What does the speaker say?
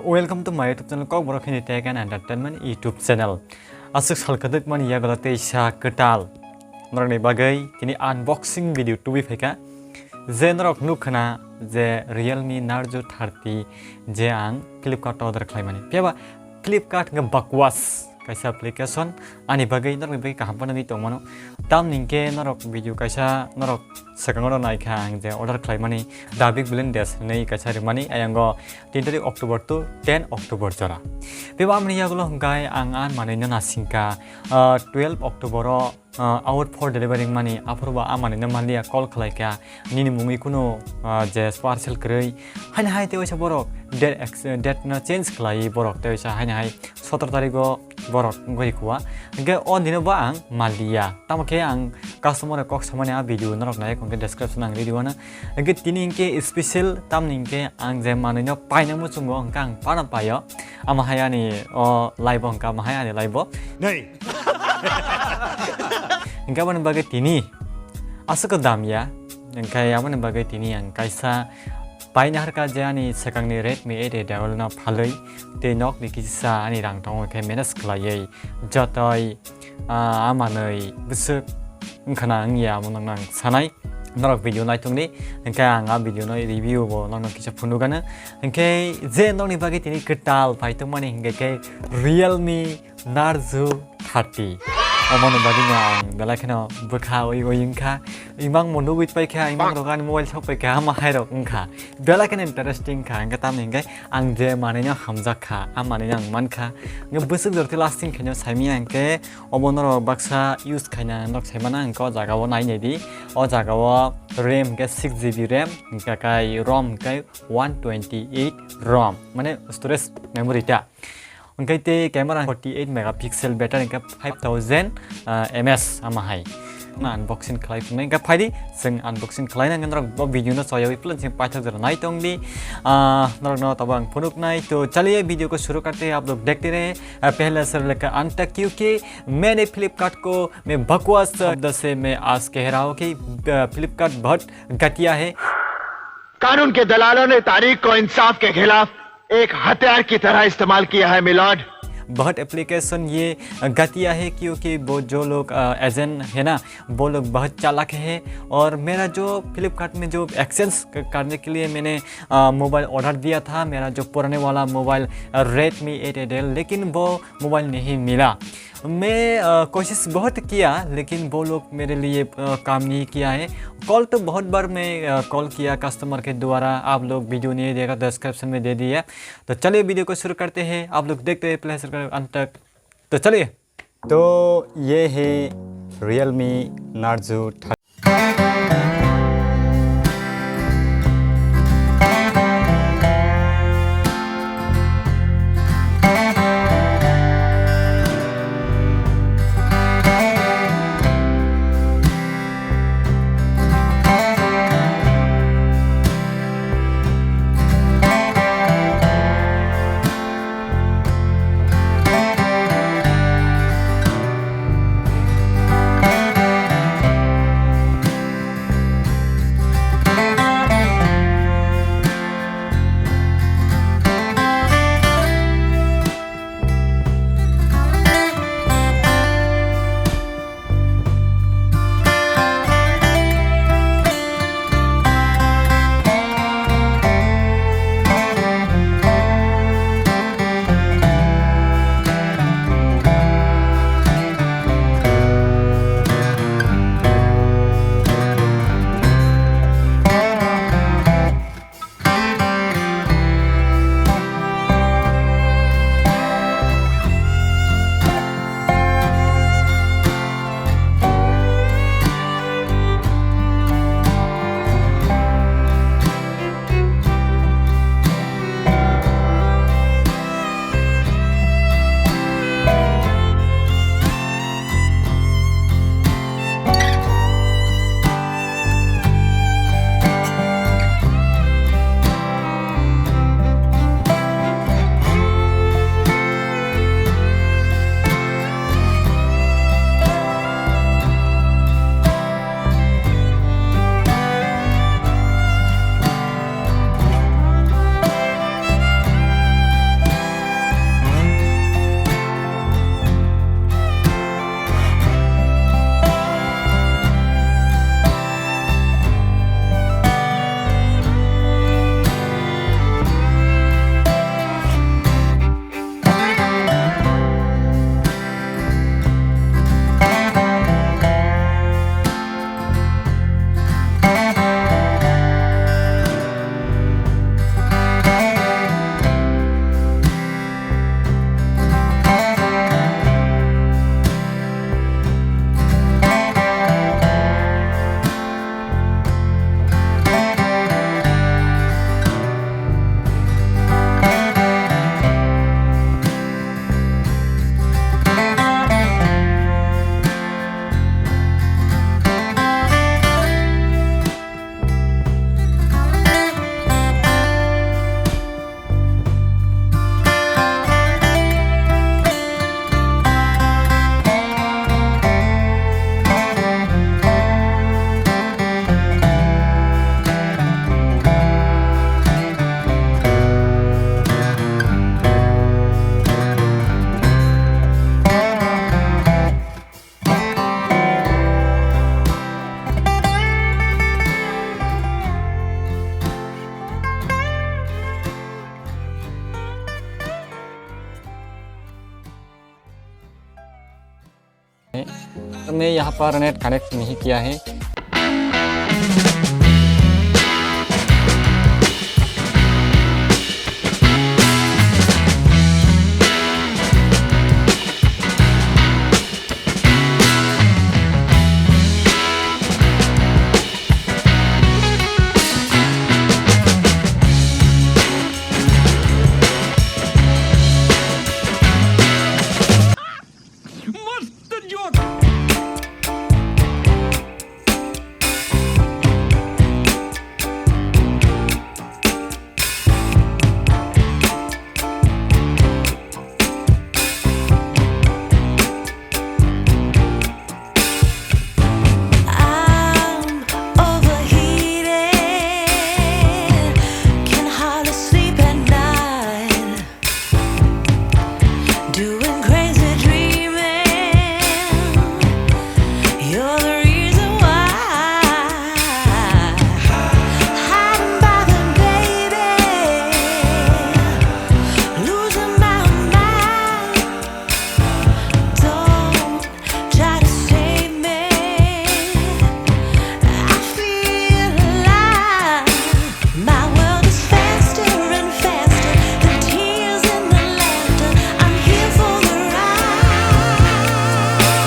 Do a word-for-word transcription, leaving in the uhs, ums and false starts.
Welcome to my YouTube channel, Kokborok Hindi Tech and Entertainment YouTube channel. Aswk sal kwdwkmani yagulo teisa kwtal norokni bagwi tini unboxing video tubui phaikha. Je norok nukkha na je Realme Narzo thirty je ang Flipkart o order khlaimani. Phiyaba Flipkart hwnkhe bakwas kaisa application, ani bagwi norokni bagwi kaham phano wngwi tongmano. Tamni hwnkhe norok video kaisa norok swkango naikha ang je order khlaimani Dabik Blend Dash hinwi kaisa rimani, ayango tin tarik October to ten October jora. Bebak amni yagulo hwnkhe ang a manwino nasingkha, ah, twelve October o, ah, out for delivery wngmani, aphuru bo a manwino manliya, call khlaikha, nini mungwi kunu, ah, je parcel kwrwi, haino hai tei waisa borok date ex-, date no change khlaiwi borok tei waisa haino hai sotoro tarigo borok wngwi rikhuwa. Hwnkhe o dino bo ang manliya. Tamo khe ang customer rok kok samani a video norok nai hwnkhe description ang video ano. Hwnkhe tini hwnkhe special tamni hwnkhe ang je manwino paina muchungo hwnkhe ang phano paio. Ama hai ani o live o hwnkhe ama hai ani live o. Nei. Hwnkhe aboni bagwi tini aswk dam ya. Hwnkhe aboni bagwi tini ang kaisa paina harkha je ani swkangni Redmi eight A double no phalwi tei nokni kisa ani rang tongo khe manage khlaiwi jotoi, ah, a manwi bwswk wngkhana wngya amo nokno ang sanai. Norok video naitongdi, hwnkhe ang a video no review bo nokno kisa phunukgano. Hwnkhe je nokni bagwi tini kwtal paitokmani hwnkhe khe Realme Narzo thirty. Omono bagwino ang belai kheno bwkha ui ui wngkha. Imang mo nugwi paikha, imang rok ani mobile sok paikha, ama hai rok wngkha. Belai kheno interesting kha, hwnkhe tamni hwnkhe ang je manwino hamjak kha, a manwino ang mankha. Hwnkhe bwswk jorti lasting khaino saimanya hwnkhe obo norok baksa use khaina norok saimana, hwnkhe o jaga o nai naidi. O jaga o RAM hwnkhe six GB RAM, hwnkhe kai ROM hwnkhe one twenty eight ROM, mane storage memory ta. Hwnkhe tei camera forty eight megapixel, battery hwnkhe five thousand, ah, mAh ama hai. Na unboxing khlai phunai hwnkhe phaidi chwng unboxing khlai nang norok bo video no choyawi plan sing paithak jora nai tongdi. Ah, norok no tabo ang phunuknai. To chaliye video ko shuru karte hai, aap log dekhte rahe. Ah, pehle se lekar ant tak, kyunki maine Flipkart ko main bakwas shabd se main aaj keh raha hoon ki, ah, Flipkart bahut ghatiya hai. कानून के दलालों ने तारीख को इंसाफ के खिलाफ एक हथियार की तरह इस्तेमाल किया है, मिलॉर्ड। बहुत एप्लीकेशन ये घटिया है, क्योंकि वो जो लोग, अ, एजेंट है ना, वो लोग बहुत चालाक है। और मेरा जो फ्लिपकार्ट में जो एक्सचेंज क-, करने के लिए मैंने, अ, मोबाइल ऑर्डर दिया था, मेरा जो पुराने वाला मोबाइल, अ, रेडमी एट ए डबल, लेकिन वो मोबाइल नहीं मिला। मैं, अ, कोशिश बहुत किया, लेकिन वो लोग मेरे लिए, अ, काम नहीं किया है। कॉल तो बहुत बार मैं, अ, कॉल किया कस्टमर के द्वारा, आप लोग वीडियो नहीं देखा, डिस्क्रिप्शन में दे दिया। तो चलिए वीडियो को शुरू करते हैं, आप लोग देखते हैं पहले से अंत तक। तो चलिए। तो ये है Realme Narzo। तो मैं यहाँ पर नेट कनेक्ट नहीं किया है।